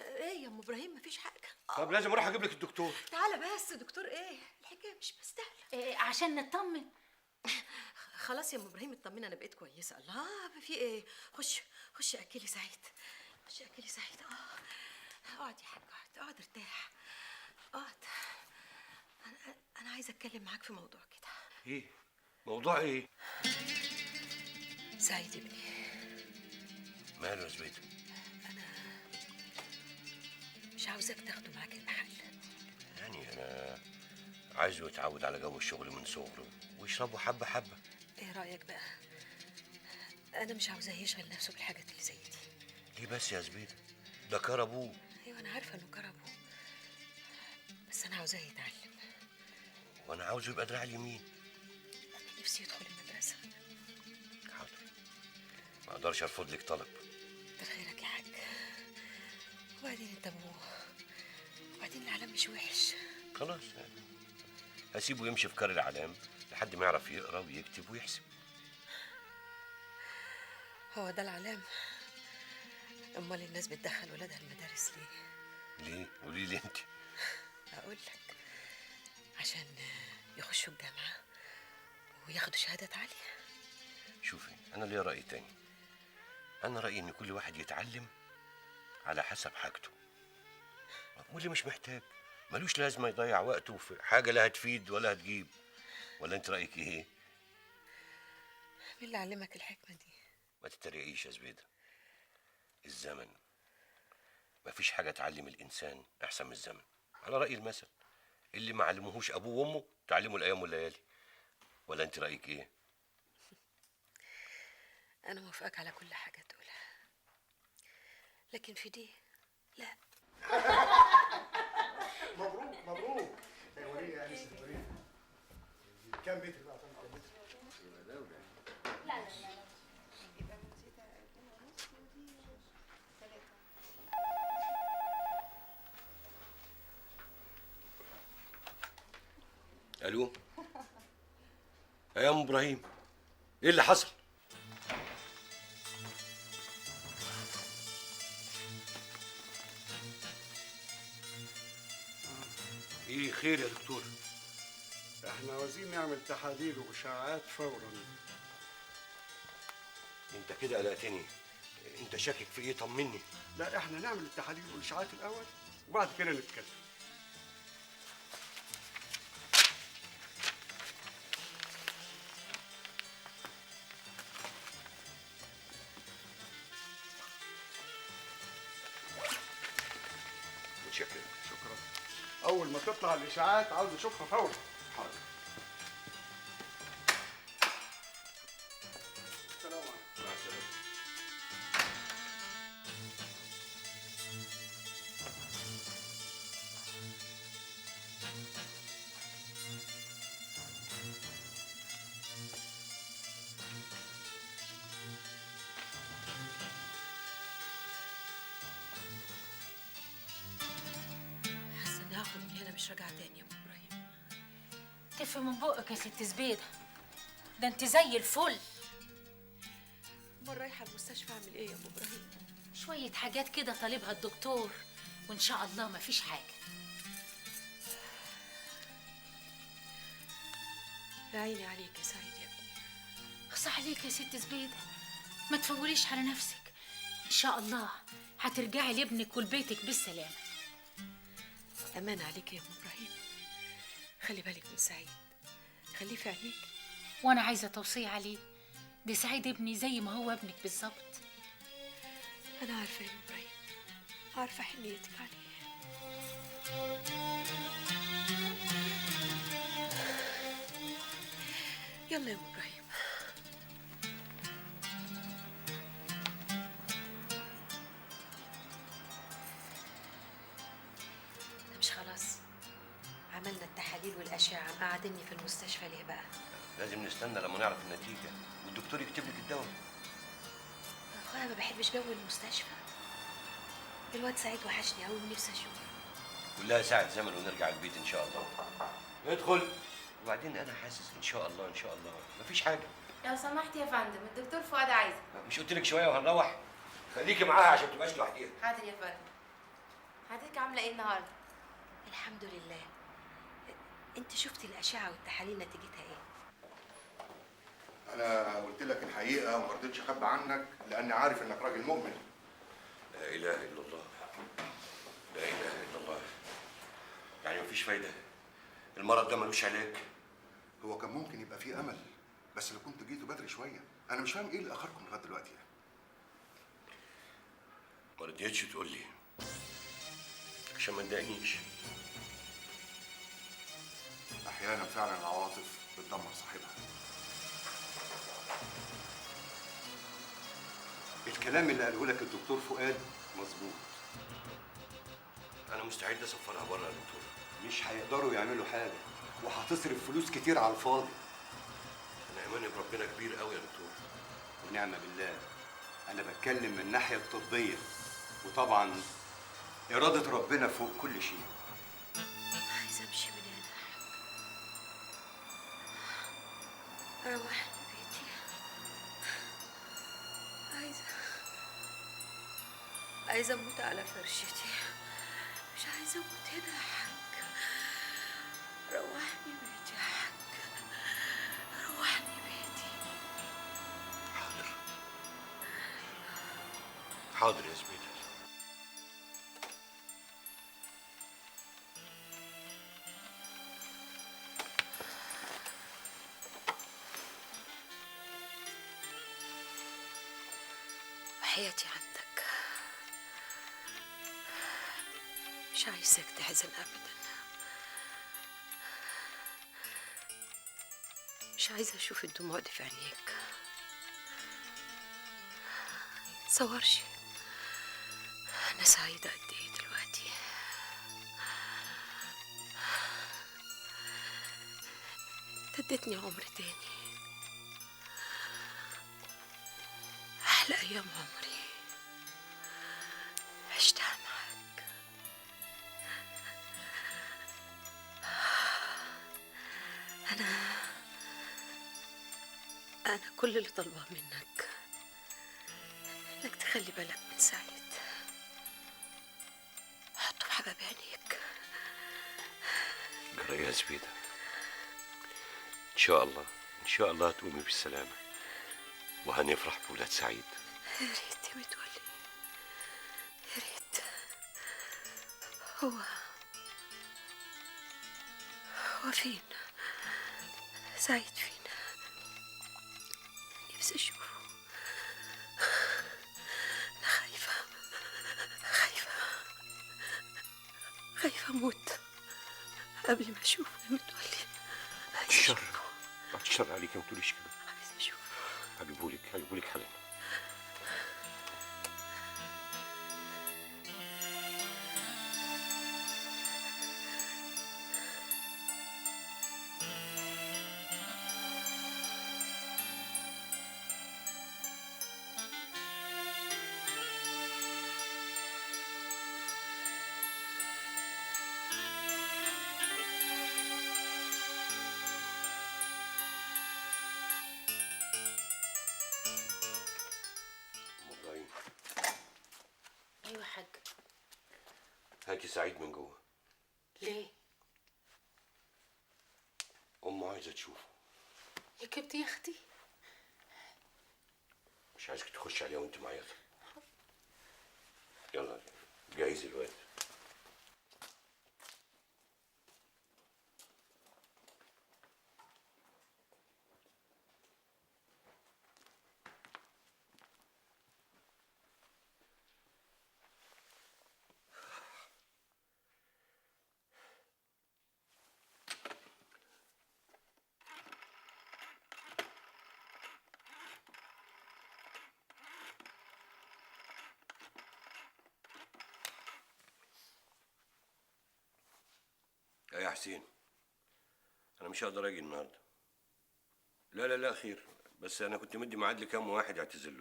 ايه يا ام ابراهيم؟ مفيش حاجة. طب لازم اروح اجيب لك الدكتور. تعالى بس. دكتور ايه؟ الحكاية مش مستاهلة. إيه عشان نطمن. خلاص يا ام ابراهيم اطمني، انا بقيت كويسة. الله، في ايه؟ خش خش اكلي سعيد، خش اكلي سعيد. اقعد يا حاج، اقعد اقعد ارتاح، اقعد. انا عايزه اتكلم معاك في موضوع كده. ايه موضوع ايه؟ سعيد ابني. ماله يا زبيده؟ انا مش عاوزاك تاخده معاك المحل. يعني انا عايزه يتعود على جو الشغل من صغره ويشربه حبه حبه. ايه رايك بقى؟ انا مش عاوزاه يشغل نفسه بالحاجات اللي زي دي. ليه بس يا زبيده؟ ده كار ابوه. ايوه انا عارفه انه كار ابوه، بس انا عاوزاه يتعلم. وانا عاوزه يبقى دراع اليمين. انا نفسي يدخل المدرسة. حاضر، ما اقدرش ارفض لك طلب. كتر خيرك يا حاج. وبعدين انت ابوه، وبعدين العالم مش وحش. خلاص هسيبه يمشي في كار العلام لحد ما يعرف يقرا ويكتب ويحسب. هو ده العلام؟ امال الناس بتدخل ولادها المدارس ليه؟ ليه؟ قولي لي انت. اقول لك عشان يخشوا الجامعة وياخدوا شهادات عالية. شوفي انا ليا راي تاني. انا رايي ان كل واحد يتعلم على حسب حاجته، واللي مش محتاج ملوش لازمه يضيع وقته في حاجة لا هتفيد ولا هتجيب. ولا انت رايك ايه؟ مين اللي علمك الحكمة دي؟ ما تتريقيش يا زبيده. الزمن، مفيش حاجة تعلم الانسان احسن من الزمن. على راي المثل، اللي ما علموهوش ابوه وامه تعلمه الايام والليالي. ولا انت رايك ايه؟ انا موافقك على كل حاجة تقولها، لكن في دي لا. مبروك مبروك. وريني يا انسه، وريني كام متر بقى؟ كام متر؟ لا لا لا يبقى دي 2.5 ودي 3. الو يا ام ابراهيم، ايه اللي حصل؟ ايه خير يا دكتور؟ احنا عاوزين نعمل تحاليل واشعاعات فورا. انت كده قلقتني، انت شاكك في ايه؟ طمني. لا احنا نعمل التحاليل والاشعاعات الاول وبعد كده نتكلم. متشكر. شكرا. اول ما تطلع الاشاعات عاوز اشوفها فورا. حاضر. السلام عليكم. مع السلامة. حاسه اني هاخد من هنا مش راجعه تاني يا ام ابراهيم. تف من بقك يا ست زبيده، ده انت زي الفل. امال رايحة المستشفى اعمل ايه يا ام ابراهيم؟ شوية حاجات كده طالبها الدكتور، وان شاء الله مفيش حاجة. يا عيني عليك يا سعيد يا ابني. اخص عليك يا ست زبيده، ما تفوليش على نفسك. ان شاء الله هترجعي لابنك ولبيتك بالسلامة. امان عليك يا ام ابراهيم، خلي بالك من سعيد، خليه في عينيك. وانا عايزه توصية عليه، ده سعيد ابني زي ما هو ابنك بالظبط. انا عارفه يا ام ابراهيم، عارفه حنيتك عليه. يلا يا ام ابراهيم. مش خلاص عملنا التحاليل والأشعة، قعدني في المستشفى ليه بقى؟ لازم نستنى لما نعرف النتيجة والدكتور يكتب لك الدواء. أخويا ما بحبش جو المستشفى. الواد سعيد وحشني قوي ونفسي أشوفه. كلها ساعة زمن ونرجع البيت إن شاء الله. ادخل. وبعدين أنا حاسس إن شاء الله إن شاء الله مفيش حاجة. لو سمحت يا فندم، الدكتور فؤاد عايزك. مش قلت لك شوية وهنروح؟ خليكي معاها عشان ما تبقاش لوحديها. حاضر يا فندم. حضرتك عامله ايه النهارده؟ الحمد لله. انت شفتي الاشعة والتحاليل نتيجتها ايه؟ انا قلت لك الحقيقة وما رضيتش اخبي عنك لاني عارف انك راجل مؤمن. لا اله الا الله، لا اله الا الله. يعني مفيش فايده؟ المرض ده ملوش علاج؟ هو كان ممكن يبقى فيه امل، بس لو كنت جيتوا بدري شوية. انا مش فاهم ايه اللي اخركم لغاية دلوقتي يعني. ما رضيتش تقول لي عشان ما تضايقنيش. احيانا فعلا العواطف بتدمر صاحبها. الكلام اللي قاله لك الدكتور فؤاد مظبوط. انا مستعد اسفرها بره يا دكتور. مش هيقدروا يعملوا حاجة وهتصرف فلوس كتير على الفاضي. انا ايماني بربنا كبير قوي يا دكتور. ونعمه بالله. انا بتكلم من الناحية الطبية، وطبعا اراده ربنا فوق كل شيء. عايزه امشي من هنا يا حاج، اروح لبيتي. عايزه اموت على فرشتي، مش عايزه اموت هنا يا حاج. روحني بيتي يا حاج، روحني بيتي. حاضر حاضر يا زبيدة. وحياتي عندك، مش عايزك تحزن أبدا. مش عايزة أشوف الدموع دي في عينيك. متصورش أنا سعيدة قد إيه دلوقتي. أنت اديتني عمر تاني، أحلى أيام عمري عشتها معاك. أنا كل اللي طالباه منك إنك تخلي بالك من سعيد، حطه في حباب عينيك. جرى يا زبيدة، إن شاء الله إن شاء الله تقومي بالسلامة وهنفرح بولاد سعيد. يا ريت يا متولي، يا ريت. هو فين سعيد؟ فين؟ نفسي اشوفه. انا خايفة خايفة خايفة اموت قبل ما اشوفه يا متولي. الشر بعد الشر عليك، ما تقوليش كده. عايزه اشوفه. هجيبهولك حالا. ايوه يا حاج. هاتي سعيد من جوه. ليه؟ امه عايزه تشوفه. يا كبتي يا اختي، مش عايزك تخش عليها وانت معيطه. يلا جهزي الواد. يا حسين، أنا مش هقدر أجي النهارده. لا لا لا خير، بس أنا كنت مدي ميعاد لكام واحد اعتذر له.